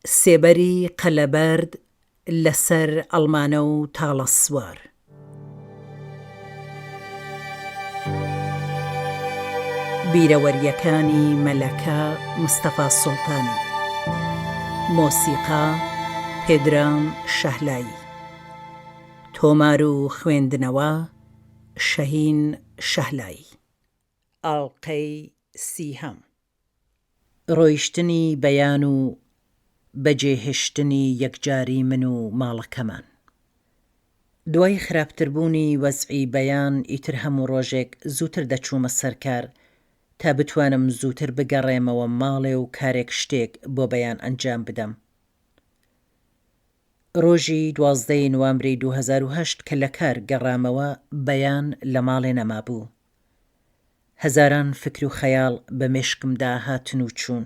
سێبەری قەلەبەرد لە سەر ئەڵمانە و تاڵە سوار. بیرەوەرییەکانی مەلەکە مستەفا سوڵتانی. مۆسیقا، پێدرام شەهلایی. تۆمار و خوێندنەوە، شەهین شەهلایی. ئەڵقەی سیهەم. ڕۆیشتنی بەیان و بەجێهێشتنی یەکجاری من و ماڵەکەمان. دوای خراپتربوونی وەزعی بەیان ئیتر هەموو ڕۆژێک زووتر دەچوومە سەر کار تا بتوانم زووتر بگەڕێمەوە ماڵێ و کارێک شتێک بۆ بەیان ئەنجام بدەم. ڕۆژی 12 ی نوامبری 2008 کە لە کار گەڕامەوە بەیان لە ماڵێ نەمابوو. هەزاران فکر و خەیاڵ بە مێشکمدا هاتن و چوون.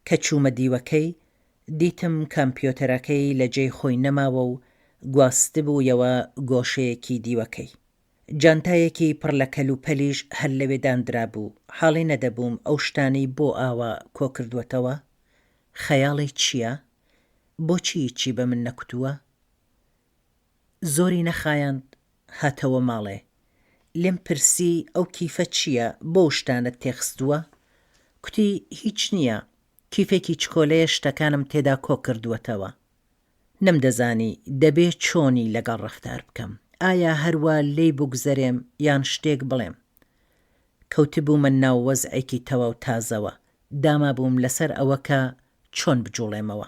کە چوومە دیوەکەی، دیتم کامپیۆتەرەکەی لە جێی خۆی نەماوە و گواستبوویەوە گۆشەیەکی دیوەکەی. جانتایەکی پڕ لە کەلوپەلیش هەر لەوێ داندرابوو، حاڵی نەدەبووم ئەو شتانەی بۆ ئاوا کۆ کردووەتەوە؟ خەیاڵی چییە؟ بۆچی هیچی بە من نەکوتووە؟ زۆری نەخایاند هاتەوە ماڵێ. لێم پرسی ئەو کیفە چییە بۆ شتانەت تێخستووە؟ کوتی هیچ نییە، کیفێکی چکۆلەیە شتەکانم تێدا کۆکردووەتەوە. نەمدەزانی دەبێ چۆنی لەگەڵ ڕەفتار بکەم. ئایا هەروا لێی بگوزەرێم یان شتێک بڵێم؟ کەوتبوومە ناو وەزعێکی تەواو تازەوە، دامابووم لەسەر ئەوە کە چۆن بجوڵێمەوە.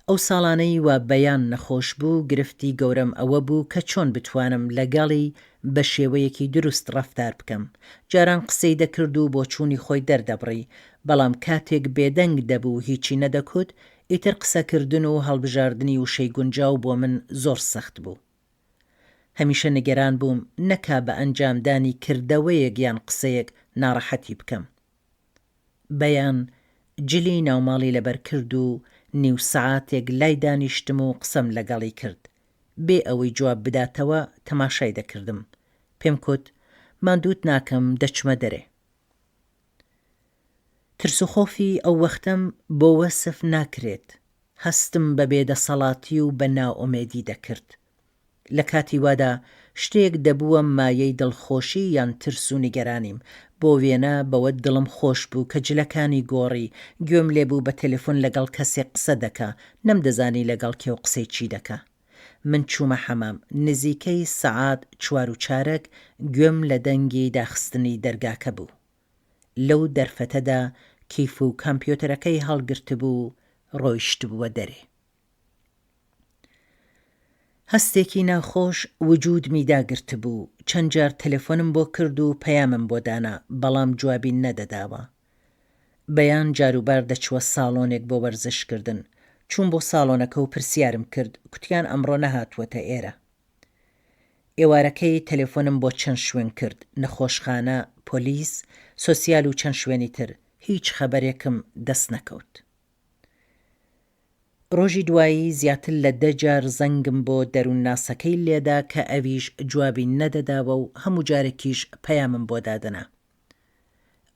ئەو ساڵانەی وا بەیان نەخۆش بوو گرفتی گەورەم ئەوە بوو کە چۆن بتوانم لەگەڵی بە شێوەیەکی دروست ڕەفتار بکەم. جاران قسەی دەکرد و بۆچوونی خۆی دەردەبڕی، بەڵام کاتێک بێدەنگ دەبوو هیچی نەدەکوت، ئیتر قسەکردن و هەڵبژاردنی وشەی گونجاو بۆ من زۆر سەخت بوو. هەمیشە نیگەران بووم نەکا بە ئەنجامدانی کردەوەیەک یان قسەیەک ناڕەحەتی بکەم. بەیان جلی ناوماڵی لەبەر کرد و نیو سەعاتێک لای دانیشتم و قسەم لەگەڵی کرد. بێ ئەوەی جواب بداتەوە تەماشای دەکردم. پێم کوت، ماندووت ناکەم دەچمە دەرێ. ترس و خۆفی ئەو وەختەم بۆ وەسف ناکرێت. هەستم بە بێدەسەڵاتی و بە نائومێدی دەکرد. لە کاتی وادا شتێک دەبووە مایەی دڵخۆشی یان ترس و نیگەرانیم، بۆ وێنە بەوە دڵم خۆش بوو کە جلەکانی گۆڕی، گوێم لێ بوو بە تەلەفۆن لەگەڵ کەسێک قسە دەکا، نەمدەزانی لەگەڵ کێ و قسەی چی دەکا. من چوومە حەمام، نزیکەی سەعات چوار و چارەک گوێم لە دەنگی داخستنی دەرگاکە بوو. لەو دەرفەتەدا کیف و کامپیۆتەرەکەی هەڵگرتبوو و ڕۆیشتبووە دەرێ. هەستێکی ناخۆش وجودمی داگرتبوو، چەند جار تەلەفۆنم بۆ کرد و پەیامم بۆ دانا، بەڵام جوابی نەدەداوە. بەیان جاروبار دەچووە ساڵۆنێک بۆ وەرزشکردن. چووم بۆ ساڵۆنەکە و پرسیارم کرد، کوتیان ئەمڕۆ نەهاتووەتە ئێرە. ئێوارەکەی تەلەفۆنم بۆ چەند شوێن کرد، نەخۆشخانە، پۆلیس، سۆسیال و چەند شوێنی تر، هیچ خەبەرێکم دەست نەکەوت. ڕۆژی دوایی زیاتر لە دە جار زەنگم بۆ دەروونناسەکەی لێدا کە ئەویش جوابی نەدەداوە و هەموو جارێکیش پەیامم بۆ دادەنا.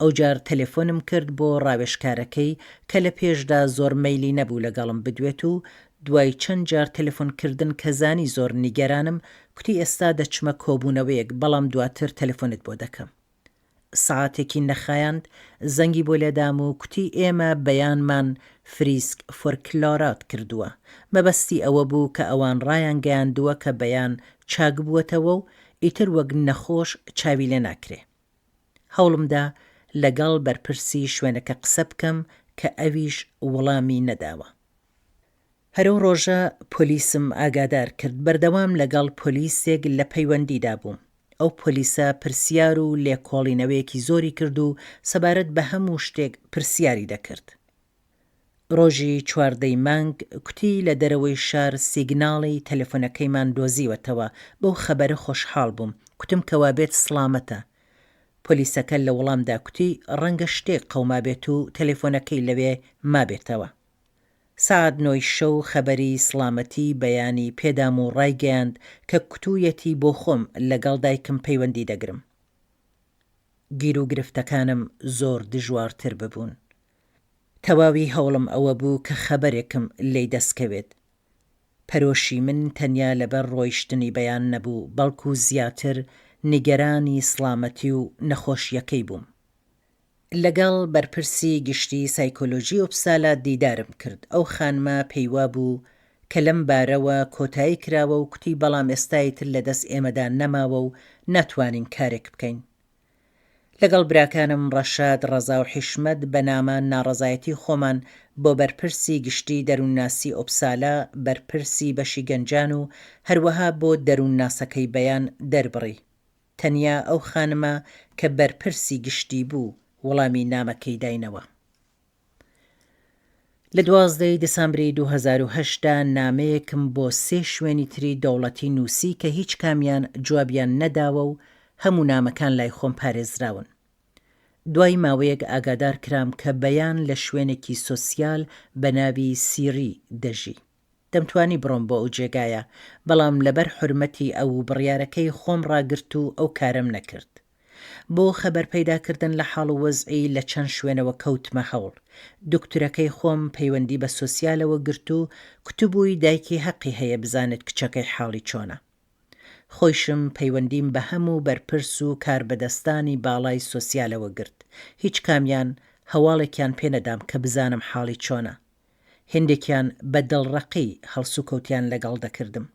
ئەوجار تەلەفۆنم کرد بۆ ڕاوێژکارەکەی کە لە پێشدا زۆر مەیلی نەبوو لەگەڵم بدوێت و دوای چەند جار تەلەفۆن کردن کە زانی زۆر نیگەرانم کوتی ئێستا دەچمە کۆبوونەوەیەک بەڵام دواتر تەلەفۆنت بۆ دەکەم. سەعاتێکی نەخایاند زەنگی بۆ لێدام و کوتی ئێمە بەیانمان فریسک فۆرکلارات کردووە. مەبەستی ئەوە بوو کە ئەوان ڕایانگەیاندووە کە بەیان چاکبووەتەوە و ئیتر وەک نەخۆش چاوی لێ ناکرێ. هەوڵمدا لەگەڵ بەرپرسی شوێنەکە قسە بکەم کە ئەویش وڵامی نەداوە. هەر ئەو ڕۆژە پۆلیسم ئاگادار کرد، بەردەوام لەگەڵ پۆلیسێک لە پەیوەندیدا بووم. ئەو پۆلیسە پرسیار و لێکۆڵینەوەیەکی زۆری کرد و سەبارەت بە هەموو شتێک پرسیاری دەکرد. ڕۆژی چواردەی مانگ کوتی لە دەرەوەی شار سیگناڵی تەلەفۆنەکەیمان دۆزیوەتەوە، بەو خەبەرە خۆشحاڵ بووم، کوتم کەوابێت سڵامەتە. پۆلیسەکە لە وڵامدا کوتی ڕەنگە شتێک قەومابێت و تەلەفۆنەکەی لەوێ مابێتەوە. سەعات نۆی شەو خەبەری سڵامەتی بەیانی پێدام و ڕایگەیاند کە کوتوویەتی بۆ خۆم لەگەڵ دایکم پەیوەندی دەگرم. گیروگرفتەکانم زۆر دژوارتر ببوون. تەواوی هەوڵم ئەوە بوو کە خەبەرێکم لێی دەست کەوێت. پەرۆشی من تەنیا لەبەر ڕۆیشتنی بەیان نەبوو، بەڵکو زیاتر نیگەرانی سڵامەتی و نەخۆشییەکەی بووم. لەگەڵ بەرپرسی گشتی سایکۆلۆژی ئوپسالا دیدارم کرد، ئەو خانمە پێیوابوو کە لەم بارەوە کۆتایی کراوە و کوتی بەڵام ئێستا ئیتر لەدەست ئێمەدا نەماوە و ناتوانین کارێک بکەین. لەگەڵ براکانم ڕەشاد، ڕەزا و حیشمەت بە نامە ناڕەزایەتی خۆمان بۆ بەرپرسی گشتی دەروونناسی ئۆپسالا، بەرپرسی بەشی گەنجان و هەروەها بۆ دەروونناسەکەی بەیان دەربڕی. تەنیا ئەو خانمە کە بەرپرسی گشتی بوو وەڵامی نامەکەی داینەوە. لە 12 ی دسامبری 2008 دا نامەیەکم بۆ سێ شوێنی تری دەوڵەتی نووسی کە هیچ کامیان جوابیان نەداوە و هەموو نامەکان لای خۆم پارێزراون. دوای ماوەیەک ئاگادار کرام کە بەیان لە شوێنێکی سۆسیال بە ناوی سیری دەژی. دەمتوانی بڕۆم بۆ ئەو جێگایە، بەڵام لەبەر حورمەتی ئەو و بڕیارەکەی خۆم ڕاگرت و ئەو کارەم نەکرد. بۆ خەبەر پەیدا کردن لە حاڵ و وەزعی لە چەند شوێنەوە کەوتمە هەوڵ. دوکتورەکەی خۆم پەیوەندی بە سۆسیالەوە گرت و کوتبووی دایکی هەقی هەیە بزانێت کچەکەی حاڵی چۆنە. خۆیشم پەیوەندیم بە هەموو بەرپرس و کاربەدەستانی باڵای سۆسیالەوە گرت. هیچ کامیان هەواڵێکیان پێ نەدام کە بزانم حاڵی چۆنە. هێندێکیان بە دڵڕەقی هەڵسوکەوتیان لەگەڵ دەکردم.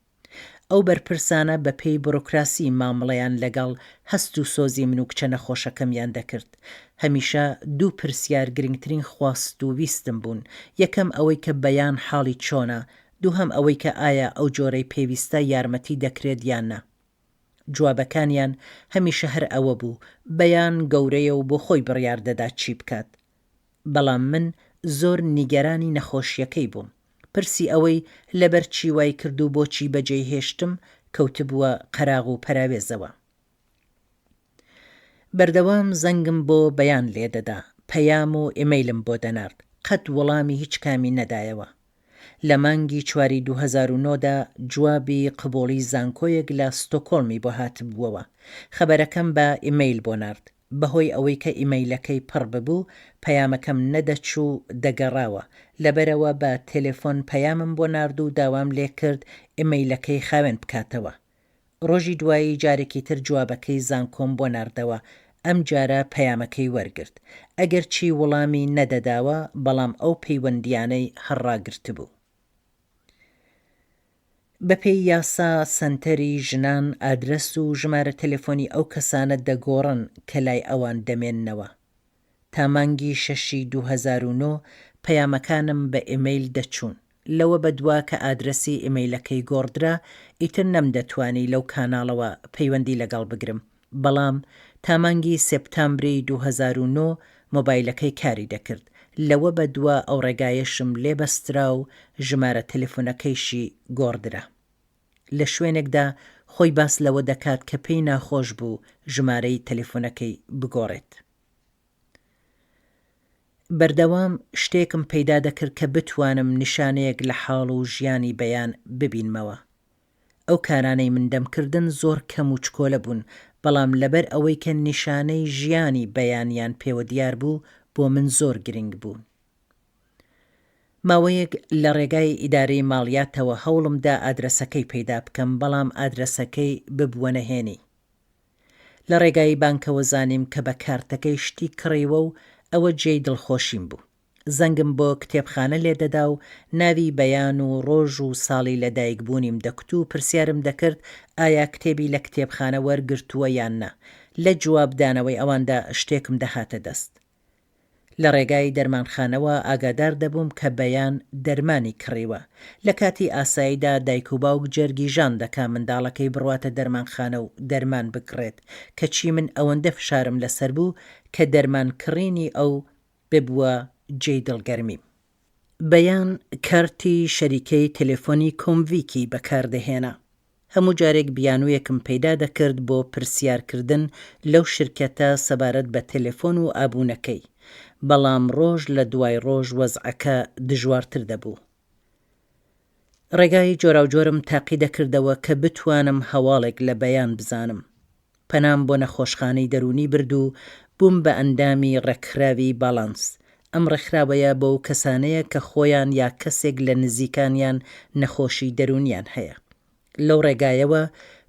ئەو بەرپرسانە بە پێی بوڕۆکراسی مامڵەیان لەگەڵ هەست و سۆزی من و کچە نەخۆشەکەمیان دەکرد. هەمیشە دوو پرسیار گرنگترین خواست و ویستم بوون، یەکەم ئەوەی کە بەیان حاڵی چۆنە، دووهەم ئەوەی کە ئایا ئەو جۆرەی پێویستە یارمەتی دەکرێت یان نا. جوابەکانیان هەمیشە هەر ئەوە بوو، بەیان گەورەیە و بۆ خۆی بڕیار دەدات چی بکات. بەڵام من زۆر نیگەرانی نەخۆشییەکەی بووم. پرسی ئەوەی لەبەر چی وای کرد و بۆچی بەجێی هێشتم، کەوتبووە قەراغ و پەراوێزەوە. بەردەوام زەنگم بۆ بەیان لێدەدا، پەیام و ئیمەیلم بۆ دەنارد، قەت وەڵامی هیچ کامی نەدایەوە. لە مانگی چواری 2009 دا جوابی قبوڵی زانکۆیەک لە ستۆکۆڵمی بۆ هاتبووەوە. خەبەرەکەم بە ئیمەیل بۆ نارد. بەهۆی ئەوەی کە ئیمەیلەکەی پڕ ببوو، پەیامەکەم نەدەچوو دەگەڕاوە، لەبەرئەوە بە تێلێفۆن پەیامم بۆ نارد و داوام لێکرد ئیمەیلەکەی خاوێن بکاتەوە. ڕۆژی دوایی جارێکی تر جوابەکەی زانکۆم بۆ ناردەوە، ئەمجارە پەیامەکەی وەرگرت. ئەگەرچی وڵامی نەدەداوە، بەڵام ئەو پەیوەندییانەی هەر ڕاگرتبوو. بەپێی یاسا سەنتەری ژنان ئادرەس و ژمارە تەلەفۆنی ئەو کەسانە دەگۆڕن کە لای ئەوان دەمێننەوە. تا مانگی شەشی 2009 پەیامەکانم بە ئیمەیل دەچوون. لەوە بەدوا کە ئادرەسی ئیمەیلەکەی گۆڕدرا ئیتر نەمدەتوانی لەو کاناڵەوە پەیوەندی لەگەڵ بگرم. بەڵام تا مانگی سێپتامبری 2009 مۆبایلەکەی کاری دەکرد، لەوە بەدوا ئەو ڕێگایەشم لێ بەسترا و ژمارە تەلەفۆنەکەیشی گۆڕدرا. لە شوێنێکدا خۆی باس لەوە دەکات کە پێی ناخۆش بوو ژمارەی تەلەفۆنەکەی بگۆڕێت. بەردەوام شتێکم پەیدا دەکرد کە بتوانم نیشانەیەک لە حاڵ و ژیانی بەیان ببینمەوە. ئەو کارانەی من دەمکردن زۆر کەم و چکۆلە بوون، بەڵام لەبەر ئەوەی کە نیشانەی ژیانی بەیانیان پێوە دیار بوو، بۆ من زۆر گرنگ بوون. ماوەیەک لە ڕێگای ئیدارەی ماڵیاتەوە هەوڵم دا ئادرەسەکەی پەیدا بکەم، بەڵام ئادرەسەکەی ببووە نەهێنی. لە ڕێگای بانکەوە زانیم کە بە کارتەکەی شتی کڕیوە و ئەوە جێی دڵخۆشیم بوو. زەنگم بۆ کتێبخانە لێدەدا و ناوی بەیان و ڕۆژ و ساڵی لەدایکبوونیم دەکوت و پرسیارم دەکرد ئایا کتێبی لە کتێبخانە وەرگرتووە یان نا. لە جوابدانەوەی ئەواندا شتێکم دەهاتە دەست. لە ڕێگای دەرمانخانەوە ئاگادار دەبووم کە بەیان دەرمانی کڕیوە. لە کاتی ئاساییدا دایک و باوک جەرگی ژان دەکا منداڵەکەی بڕواتە دەرمانخانە و دەرمان بکڕێت، کەچی من ئەوەندە فشارم لەسەر بوو کە دەرمان کڕینی ئەو ببووە جێی دڵگەرمیم. بەیان کارتی شەریکەی تەلەفۆنی کۆمڤیکی بەکاردەهێنا. هەموو جارێک بیانوویەکم پەیدا دەکرد بۆ پرسیارکردن لەو شرکەتە سەبارەت بە تەلەفۆن و ئابوونەکەی. بەڵام ڕۆژ لە دوای ڕۆژ وەزعەکە دژوارتر دەبوو. ڕێگای جۆراوجۆرم تاقی دەکردەوە کە بتوانم هەواڵێک لە بەیان بزانم. پەنام بۆ نەخۆشخانەی دەروونی برد و بووم بە ئەندامی ڕێکخراوی باڵانس. ئەم ڕێکخراوەیە بۆ کەسانەیە کە خۆیان یا کەسێک لە نزیکانیان نەخۆشی دەروونیان هەیە. لەو ڕێگایەوە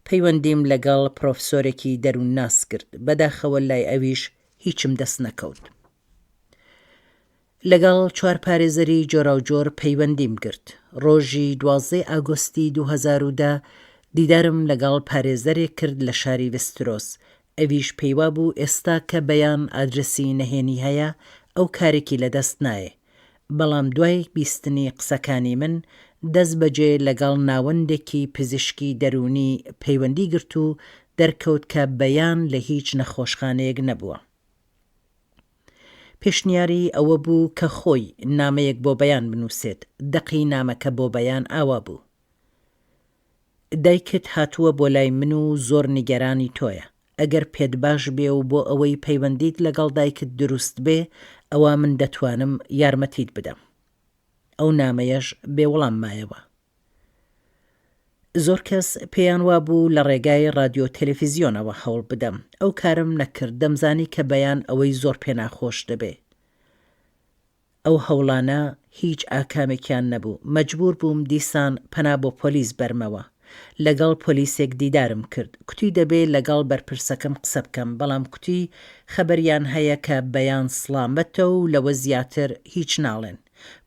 پەیوەندیم لەگەڵ پرۆفسۆرێکی دەروونناس کرد، بەداخەوە لای ئەویش هیچم دەست نەکەوت. لەگەڵ چوار پارێزەری جۆراوجۆر پەیوەندیم گرت. ڕۆژی 12 ی ئاگۆستی 2010 دیدارم لەگەڵ پارێزەرێک کرد لە شاری ڤسترۆس، ئەویش پێیوابوو ئێستا کە بەیان ئادرەسی نەهێنی هەیە ئەو کارێکی لەدەست نایێ. بەڵام دوای بیستنی قسەکانی من دەست بەجێ لەگەڵ ناوەندێکی پزیشکی دەروونی پەیوەندی گرت و دەرکەوت کە بەیان لە هیچ نەخۆشخانەیەک نەبووە. پێشنیاری ئەوە بوو کە خۆی نامەیەک بۆ بەیان بنووسێت، دەقی نامەکە بۆ بەیان ئاوا بوو. دایکت هاتووە بۆ لای من و زۆر نیگەرانی تۆیە. ئەگەر پێت باش بێ و بۆ ئەوەی پەیوەندیت لەگەڵ دایکت دروست بێ ئەوا من دەتوانم یارمەتیت بدەم. ئەو نامەیەش بێ وەڵام مایەوە. زۆر کەس پێیان وابوو لە ڕێگای ڕادیۆ تەلەفیزیۆنەوە هەوڵ بدەم. ئەو کارەم نەکرد، دەمزانی کە بەیان ئەوەی زۆر پێ ناخۆش دەبێ. ئەو هەوڵانە هیچ ئاکامێکیان نەبوو، مەجبوور بووم دیسان پەنا بۆ پۆلیس بەرمەوە. لەگەڵ پۆلیسێک دیدارم کرد. کوتی دەبێ لەگەڵ بەرپرسەکەم قسە بکەم، بەڵام کوتی خەبەریان هەیە کە بەیان سڵامەتە و لەوە زیاتر هیچ ناڵێن.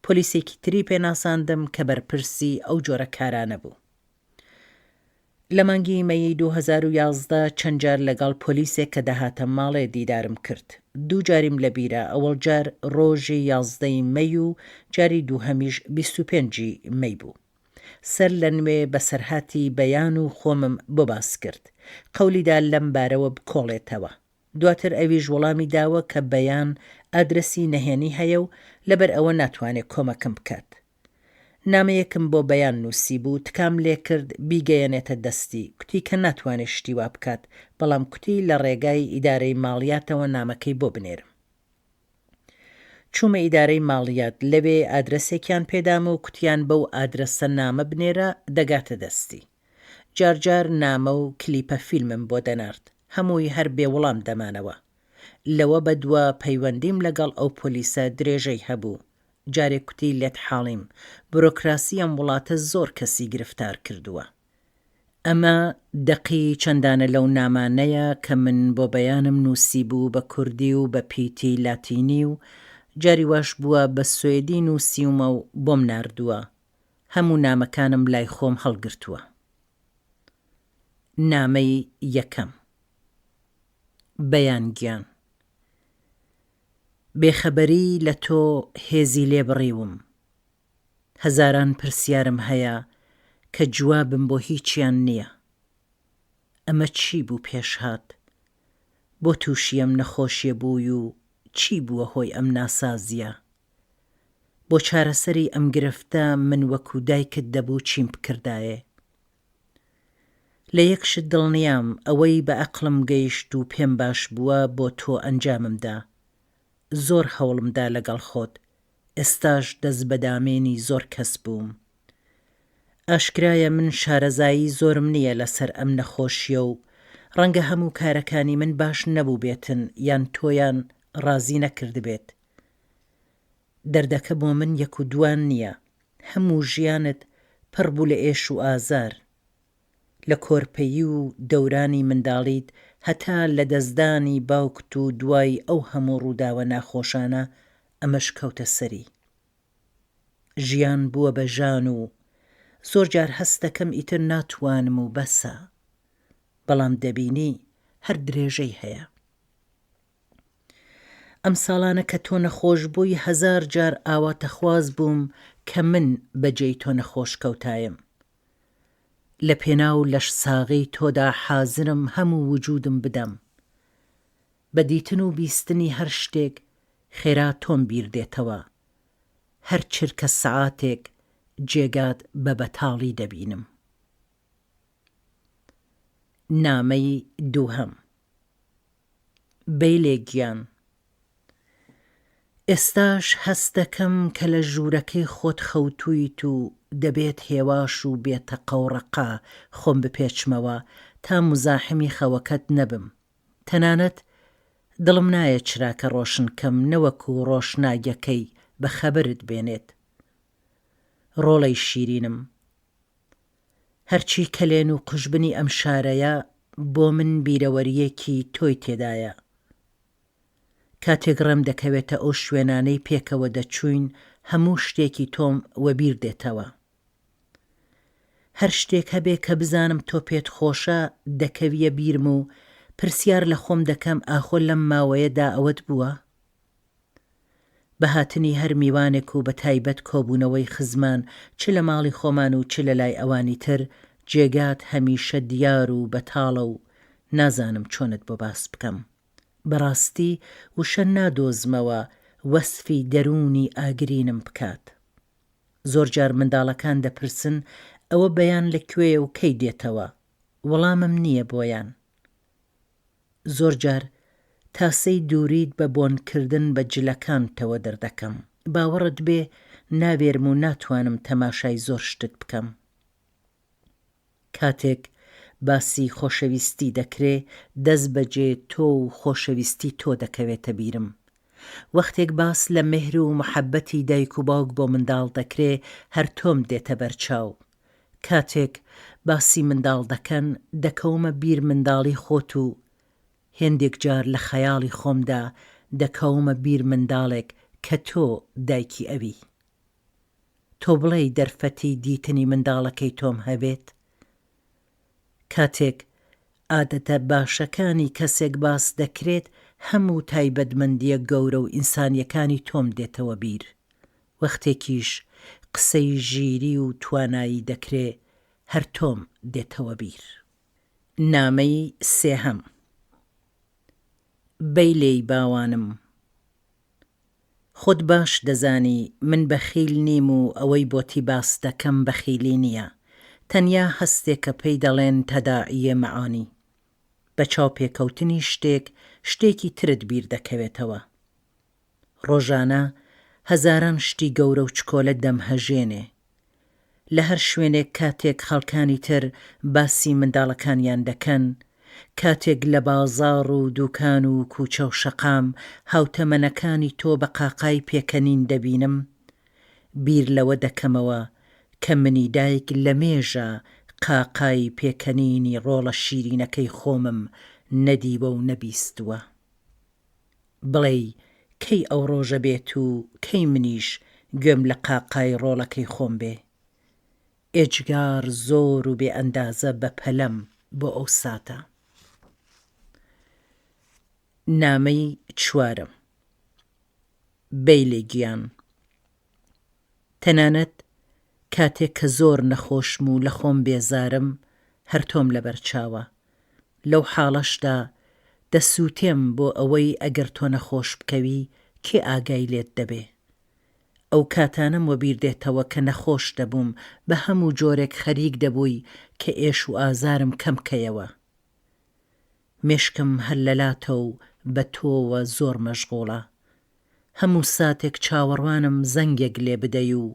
پۆلیسێکی تری پێ ناساندم کە بەرپرسی ئەو جۆرە کارانە بوو. لە مانگی مەیی 2011 چەند جار لەگەڵ پۆلیسێک کە دەهاتە ماڵێ دیدارم کرد. دوو جاریم لە بیرە، ئەوەڵ جار ڕۆژی 11 ی مەی و جاری دووهەمیش 25 ی مەی بوو. سەر لە نوێ بەسەرهاتی بەیان و خۆمم بۆ باس کرد. قەولی دا لەم بارەوە بکۆڵێتەوە. دواتر ئەویش وەڵامی داوە کە بەیان ئادرەسی نەهێنی هەیە و لەبەر ئەوە ناتوانێ کۆمەکم بکات. نامەیەکم بۆ بەیان نووسیبوو، تکام لێکرد بیگەیەنێتە دەستی، کوتی کە ناتوانێ شتی وا بکات، بەڵام کوتی لە ڕێگای ئیدارەی ماڵیاتەوە نامەکەی بۆ بنێرم. چوومە ئیدارەی ماڵیات، لەوێ ئادرەسێکیان پێدام و کوتیان بەو ئادرەسە نامە بنێرە دەگاتە دەستی. جارجار نامە و کلیپە فیلمم بۆ دەنارد، هەمووی هەر بێ وڵام دەمانەوە. لەوە بەدوا پەیوەندیم لەگەڵ ئەو پۆلیسە درێژەی هەبوو. جارێک کوتی لێت حاڵیم، برۆکراسی ئەم وڵاتە زۆر کەسی گرفتار کردووە. ئەمە دەقی چەند دانە لەو نامانەیە کە من بۆ بەیانم نووسیبوو بە کوردی و بە پیتی لاتینی و جاری واش بووە بە سوێدی نووسیومە و بۆم ناردووە. هەموو نامەکانم لای خۆم هەڵگرتووە. نامەی یەکەم. بەیان گیان. بێخەبەری لە تۆ هێزی لێ بڕیوم. هەزاران پرسیارم هەیە کە جوابم بۆ هیچیان نییە. ئەمە چی بوو پێش هات؟ بۆ تووشی ئەم نەخۆشیە بووی و چی بووە هۆی ئەم ناسازییە؟ بۆ چارەسەری ئەم گرفتە من وەکوو دایکت دەبوو چیم بکردایێ؟ لە یەک شت دڵنیام، ئەوەی بە ئەقڵم گەیشت و پێم باش بووە بۆ تۆ ئەنجامم دا. زۆر هەوڵم دا لەگەڵ خۆت، ئێستاش دەست بە دامێنی زۆر کەس بووم. ئاشکرایە من شارەزایی زۆرم نییە لەسەر ئەم نەخۆشییە و ڕەنگە هەموو کارەکانی من باش نەبووبێتن یان تۆیان ڕازی نەکردبێت. دەردەکە بۆ من یەک و دووان نییە، هەموو ژیانت پڕ بوو لە ئێش و ئازار. لە کۆرپەیی و دەورانی منداڵیت هەتا لەدەستدانی باوکت و دوای ئەو هەموو ڕووداوە ناخۆشانە ئەمەش کەوتە سەری. ژیان بووە بە ژان و زۆر جار هەست دەکەم ئیتر ناتوانم و بەسە. بەڵام دەبینی هەر درێژەی هەیە. ئەم ساڵانە کە تۆ نەخۆش بووی هەزار جار ئاواتەخواز بووم کە من بە جێی تۆ نەخۆش کەوتایم. لە پێناو لەشساغی تۆدا حازرم هەموو وجودم بدەم. بە دیتن و بیستنی هەر شتێک خێرا تۆم بیر دێتەوە. هەر چرکە سەعاتێک جێگات بە بەتاڵی دەبینم. نامەی دووهەم. بەیلێ گیان. ئێستاش هەست دەکەم کە لە ژوورەکەی خۆت خەوتوویت و دەبێت هێواش و بێ تەقە و ڕەقە خۆم بپێچمەوە تا موزاحمی خەوەکەت نەبم. تەنانەت. دڵم نایە چراکە ڕۆشن کەم نەوەکو ڕۆشناییەکەی بە خەبەرت بێنێت. ڕۆڵەی شیرینم. هەرچی کەلێن و قوژبنی ئەم شارەیە بۆ من بیرەوەرییەکی تۆی تێدایە. کاتێک ڕێم دەکەوێتە ئەو شوێنانەی پێکەوە دەچووین هەموو شتێکی تۆم وەبیر دێتەوە. هەر شتێک هەبێ کە بزانم تۆ پێت خۆشە دەکەویە بیرم و پرسیار لە خۆم دەکەم ئاخۆ لەم ماوەیەدا ئەوەت بووە؟ بە هاتنی هەر میوانێک و بە تایبەت کۆبوونەوەی خزمان چ لە ماڵی خۆمان و چ لە لای ئەوانی تر جێگات هەمیشە دیار و بەتاڵە و نازانم چۆنت بۆ باس بکەم. بەڕاستی وشە نادۆزمەوە وەسفی دەروونی ئاگرینم بکات. زۆرجار منداڵەکان دەپرسن ئەوە بەیان لە کوێیە و کەی دێتەوە؟ وەڵامم نییە بۆیان. زۆرجار تاسەی دووریت بە بۆنکردن بە جلەکانتەوە دەردەکەم. باوەڕت بێ ناوێرم و ناتوانم تەماشای زۆر شتت بکەم. کاتێک باسی خۆشەویستی دەکرێ دەست بەجێ تۆ و خۆشەویستی تۆ دەکەوێتە بیرم. وەختێک باس لە مێهر و محەبەتی دایک و باوک بۆ منداڵ دەکرێ هەر تۆم دێتە بەر چاو. کاتێک باسی منداڵ دەکەن دەکەومە بیر منداڵی خۆت و هێندێک جار لە خەیاڵی خۆمدا دەکەومە بیر منداڵێک کە تۆ دایکی ئەوی. تۆ بڵێی دەرفەتی دیتنی منداڵەکەی تۆم هەبێت؟ کاتێک عادەتە باشەکانی کەسێک باس دەکرێت هەموو تایبەتمەندییە گەورە و ئینسانییەکانی تۆم دێتەوە بیر. وەختێکیش قسەی ژیری و توانایی دەکرێ هەر تۆم دێتەوە بیر. نامەی سێهەم. بەی لێی باوانم. خۆت باش دەزانی من بەخیل نیم و ئەوەی بۆتی باس دەکەم بەخیلی نییە، تەنیا هەستێکە پێی دەڵێن تەداعیێ مەعانی. بە چاوپێکەوتنی شتێک شتێکی ترت بیر دەکەوێتەوە. ڕۆژانە هەزاران شتی گەورە و چکۆلە دەمهەژێنێ. لە هەر شوێنێک کاتێک خەڵکانی تر باسی منداڵەکانیان دەکەن، کاتێک لە بازاڕ و دوکان و کوچە و شەقام هاوتەمەنەکانی تۆ بە قاقای پێکەنین دەبینم، بیر لەوە دەکەمەوە کە منی دایک لەمێژە قاقای پێکەنینی ڕۆڵە شیرینەکەی خۆمم نەدیوە و نەبیستووە. بڵێی کەی ئەو ڕۆژە بێت و کەی منیش گوێم لە قاقای ڕۆڵەکەی خۆم بێ؟ ئێجگار زۆر و بێ ئەندازە بە پەلەم بۆ ئەو ساتە. نامەی چوارەم. بەیلی گیان. تەنانەت کاتێک کە زۆر نەخۆشم و لە خۆم بێزارم هەر تۆم لەبەر چاوە. لەو حاڵەشدا دەسووتێم بۆ ئەوەی ئەگەر تۆ نەخۆش بکەوی کێ ئاگای لێت دەبێ؟ ئەو کاتانەم وەبیر دێتەوە کە نەخۆش دەبووم بە هەموو جۆرێک خەریک دەبووی کە ئێش و ئازارم کەم کەیەوە. مێشکم هەر لەلاتە و بە تۆوە زۆر مەشغوڵە. هەموو ساتێک چاوەڕوانم زەنگێک لێ بدەی و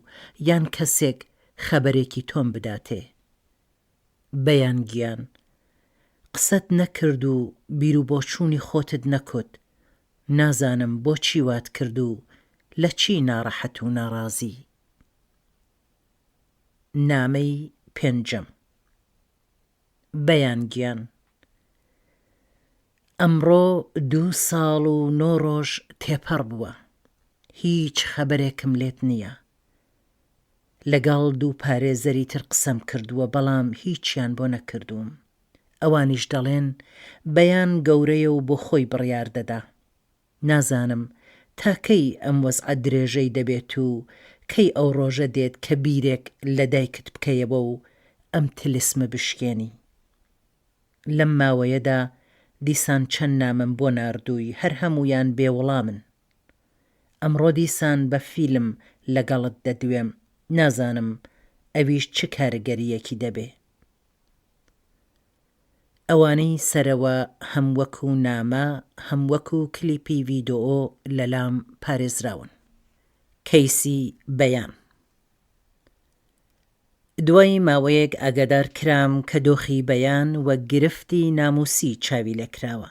یان کەسێک خەبەرێکی تۆم بداتێ. بەیان گیان. قسەت نەکرد و بیروبۆچوونی خۆتت نەکوت. نازانم بۆچی وات کرد و لە چی ناڕەحەت و ناڕازی؟ نامەی پێنجەم. بەیان گیان. ئەمڕۆ دوو ساڵ و نۆ ڕۆژ تێپەڕ بووە. هیچ خەبەرێکم لێت نییە. لەگەڵ دوو پارێزەری تر قسەم کردووە بەڵام هیچیان بۆ نەکردووم. ئەوانیش دەڵێن بەیان گەورەیە و بۆ خۆی بڕیار دەدا. نازانم تا کەی ئەم وەزعە درێژەی دەبێت و کەی ئەو ڕۆژە دێت کە بیرێک لە دایکت بکەیەوە و ئەم تلیسمە بشکێنی. لەم ماوەیەدا دیسان چەند نامەم بۆ ناردووی هەر هەموویان بێ وڵامن. ئەمڕۆ دیسان بە فیلم لەگەڵت دەدوێم نازانم ئەویش چ کارگەرییەکی دەبێ. ئەوانەی سەرەوە هەم وەکو نامە هەم وەکو کلیپی ڤیدۆئۆ لەلام پارێزراون. کەیسی بەیان. دوای ماوەیەک ئاگادار کرام کە دۆخی بەیان وەک گرفتی ناموسی چاوی لێکراوە.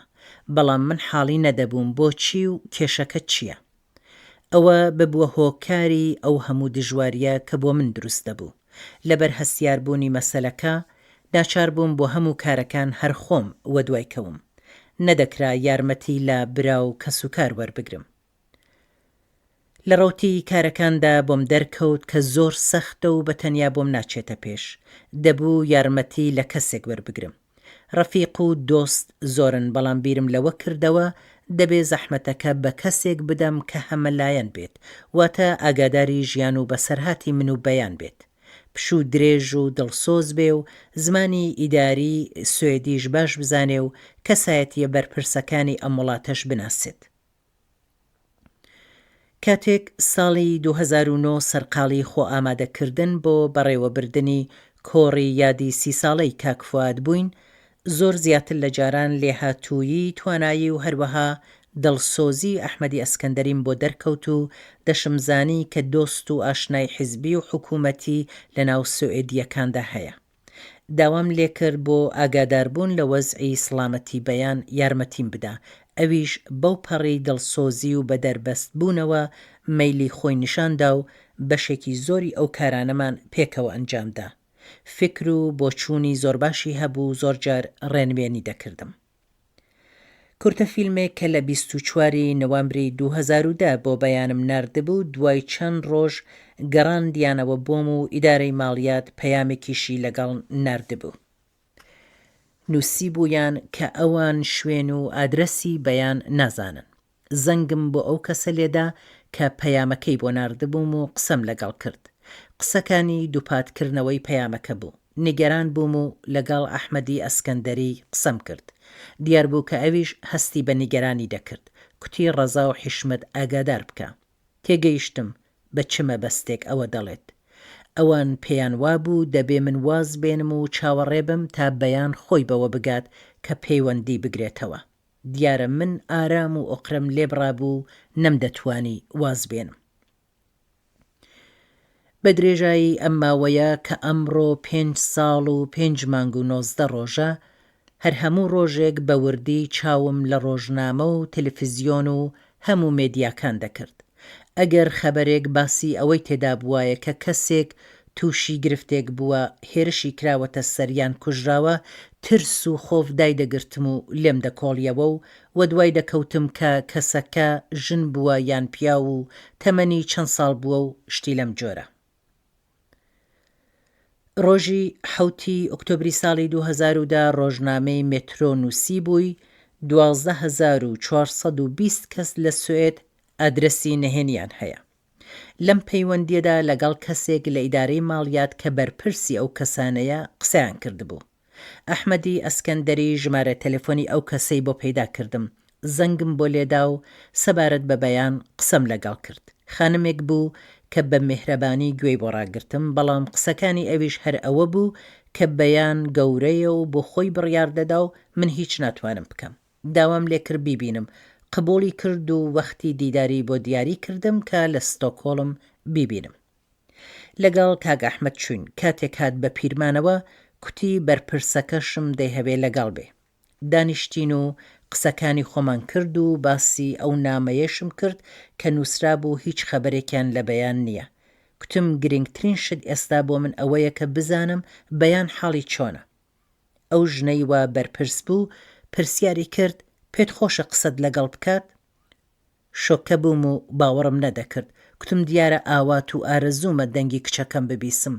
بەڵام من حاڵی نەدەبووم بۆچی و کێشەکە چییە. ئەوە ببووە هۆکاری ئەو هەموو دژوارییە کە بۆ من دروست دەبوو. لەبەر هەستیاربوونی مەسەلەکە، ناچار بووم بۆ هەموو کارەکان هەر خۆم وەدوای کەوم. نەدەکرا یارمەتی لە برا و کەسوکار وەربگرم. لە ڕەوتی کارەکاندا بۆم دەرکەوت کە زۆر سەختە و بە تەنیا بۆم ناچێتە پێش. دەبوو یارمەتی لە کەسێک وەربگرم. ڕەفیق و دۆست زۆرن بەڵام بیرم لەوە کردەوە دەبێ زەحمەتەکە بە کەسێک بدەم کە هەمەلایەن بێت واتە ئاگاداری ژیان و بەسەرهاتی من و بەیان بێت. پشوو درێژ و دڵسۆز بێ و زمانی ئیداری سوێدیش باش بزانێ و کەسایەتییە بەرپرسەکانی ئەم وڵاتەش بناسێت. کاتێک ساڵی 2009 سەرقاڵی خۆئامادەکردن بۆ بەڕێوەبردنی کۆڕی یادی سی ساڵەی کاک فوئاد بووین، زۆر زیاتر لە جاران لێهاتوویی، توانایی و هەروەها دڵسۆزی ئەحمەدی ئەسکەندەریم بۆ دەرکەوت و دەشمزانی کە دۆست و ئاشنای حیزبی و حکوومەتی لەناو سوئدییەکاندا هەیە. داوام لێکرد بۆ ئاگاداربوون لە وەزعی سڵامەتی بەیان یارمەتیم بدا، ئەویش بەو پەڕی دڵسۆزی و بەدەربەست بوونەوە مەیلی خۆی نیشان دا و بەشێکی زۆری ئەو کارانەمان پێکەوە ئەنجام دا. فیکر و بۆچوونی زۆرباشی هەبوو و زۆرجار ڕێنوێنی دەکردم. کورتە فیلمێک کە لە 24 ی نوامبری 2010 بۆ بەیانم ناردبوو دوای چەند ڕۆژ گەڕاندیانەوە بۆم و ئیدارەی ماڵیات پەیامێکیشی لەگەڵ ناردبوو. نووسیبوویان کە ئەوان شوێن و ئادرەسی بەیان نازانن. زەنگم بۆ ئەو کەسە لێدا کە پەیامەکەی بۆ ناردبووم و قسەم لەگەڵ کرد. قسەکانی دووپاتکردنەوەی پەیامەکە بوو. نیگەران بووم و لەگەڵ ئەحمەدی ئەسکەندەری قسەم کرد. دیار بوو کە ئەویش هەستی بە نیگەرانی دەکرد. کوتی ڕەزا و حیشمەت ئاگادار بکە. تێگەیشتم بە چ مەبەستێک ئەوە دەڵێت. ئەوان پێیان وابوو دەبێ من واز بێنم و چاوەڕێ بم تا بەیان خۆی بەوە بگات کە پەیوەندی بگرێتەوە. دیارە من ئارام و ئۆقرەم لێبڕابوو و نەمدەتوانی واز بێنم. بە درێژایی ئەم ماوەیە کە ئەمڕۆ پێنج ساڵ و پێنج مانگ و 19 ڕۆژە، هەر هەموو ڕۆژێک بە وردی چاوم لە ڕۆژنامە و تەلەفزیۆن و هەموو مێدیاکان دەکرد. ئەگەر خەبەرێک باسی ئەوەی تێدا بوایە کە کەسێک تووشی گرفتێک بووە، هێرشی کراوەتە سەر یان کوژراوە، ترس و خۆف دایدەگرتم و لێم دەکۆڵیەوە و وەدوای دەکەوتم کە کەسەکە ژن بووە یان پیاو و تەمەنی چەند ساڵ بووە و شتی لەم جۆرە. ڕۆژی حەوتی ئۆکتۆبری ساڵی 2010 ڕۆژنامەی مێترۆ نووسیبووی، 12420 کەس لە سوئێد ئادرەسی نهێنیان هەیە. لەم پەیوەندییەدا لەگەڵ کەسێک لە ئیدارەی ماڵیات کە بەرپرسی ئەو کەسانەیە قسەیان کردبوو. ئەحمەدی ئەسکەندەری ژمارە تەلەفۆنی ئەو کەسەی بۆ پەیدا کردم. زەنگم بۆ لێدا و سەبارەت بە بەیان قسەم لەگەڵ کرد. خانمێک بوو کە بە میهرەبانی گوێی بۆ ڕاگرتم، بەڵام قسەکانی ئەویش هەر ئەوە بوو کە بەیان گەورەیە و بۆ خۆی بڕیار دەدا و من هیچ ناتوانم بکەم. داوام لێکرد بیبینم، قبوڵی کرد و وەختی دیداری بۆ دیاری کردم کە لە ستۆکهۆڵم بیبینم. لەگەڵ کاک ئەحمەد چووین، کاتێک هات بە پیرمانەوە، کوتی بەرپرسەکەشم دەیهەوێ لەگەڵ بێ. دانیشتین و قسەکانی خۆمان کرد و باسی ئەو نامەیەشم کرد کە نووسرابوو هیچ خەبەرێکیان لە بەیان نییە. کوتم گرینگترین شت ئێستا بۆ من ئەوەیە کە بزانم بەیان حاڵی چۆنە. ئەو ژنەی وا بەرپرس بوو پرسیاری کرد پێت خۆشە قسەت لەگەڵ بکات؟ شۆکە بووم و باوەڕم نەدەکرد، کوتم دیارە ئاوات و ئارەزوومە دەنگی کچەکەم ببیسم.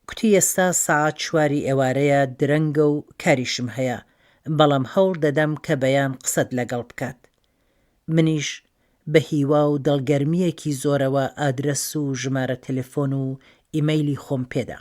کوتی ئێستا سەعات چواری ئێوارەیە درەنگە و کاریشم هەیە، بەڵام هەوڵ دەدەم کە بەیان قسەت لەگەڵ بکات. منیش بە هیوا و دڵگەرمییەکی زۆرەوە ئادرەس و ژمارە تەلەفۆن و ئیمەیلی خۆم پێدا.